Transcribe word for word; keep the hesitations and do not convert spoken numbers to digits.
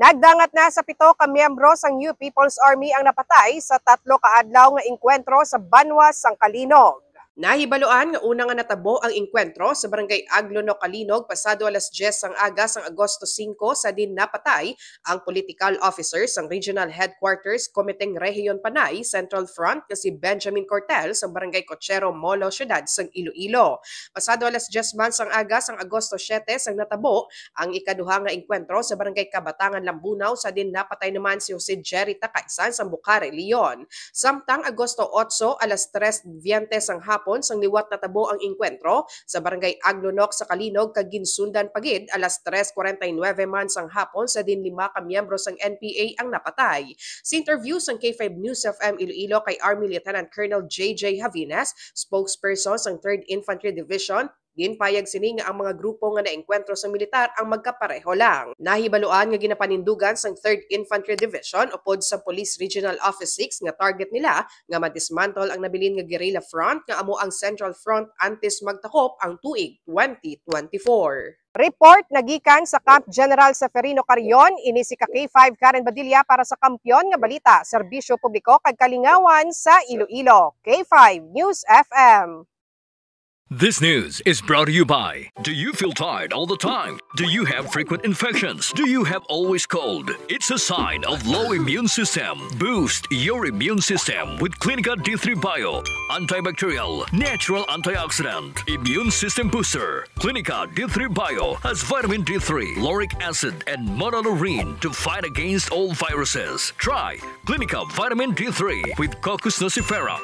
Nagdangat na sa pito ka miyembro sang New People's Army ang napatay sa tatlo ka adlaw nga engkwentro sa banwa sang Calinog. Nahibaluan nga una nga natabo ang engkwentro sa Barangay Aglonok, Calinog, pasado alas diyes sang aga sang Agosto singko, sa din napatay ang political officer sang Regional Headquarters, Comiteng Rehiyon Panay, Central Front, nga si Benjamin Cortel sang Barangay Cochero, Molo, Siyudad sang Iloilo. Pasado alas diyes man sang aga sang Agosto siyete sang natabo ang ikaduha nga engkwentro sa Barangay Kabatangan, Lambunao, sa din napatay naman si Jose Jerry Takaisan sang Bucare, Leon. Samtang Agosto otso, alas tres biyente sang hapon, sang liwat natabo ang engkwentro sa Barangay Aglonok sa Calinog, kag ginsundan pa gid alas tres kwarenta y nuebe man sang hapon, sa din lima ka miyembro sang N P A ang napatay. Sa interview sang K five News F M Iloilo kay Army Lieutenant Colonel J J Javines, spokesperson sang Third Infantry Division, ginpayag sini nga ang mga grupo nga naengkwentro sa militar ang magkapareho lang. Nahibaluan nga ginapanindugan sang Third Infantry Division upod sa Police Regional Office six nga target nila nga ma-dismantle ang nabilin nga guerrilla front nga amo ang Central Front antes magtakop ang tuig twenty twenty-four. Report nagikan sa Camp General Seferino Carrion, ini si ka K five Karen Badilla para sa Kampiyon nga Balita, Serbisyo Publiko kag Kalingawan sa Iloilo, K five News F M. This news is brought to you by. Do you feel tired all the time? Do you have frequent infections? Do you have always cold? It's a sign of low immune system. Boost your immune system with Clinica D three Bio. Antibacterial, natural antioxidant, immune system booster. Clinica D three Bio has vitamin D three, lauric acid, and monolaurin to fight against all viruses. Try Clinica Vitamin D three with Cocos nucifera.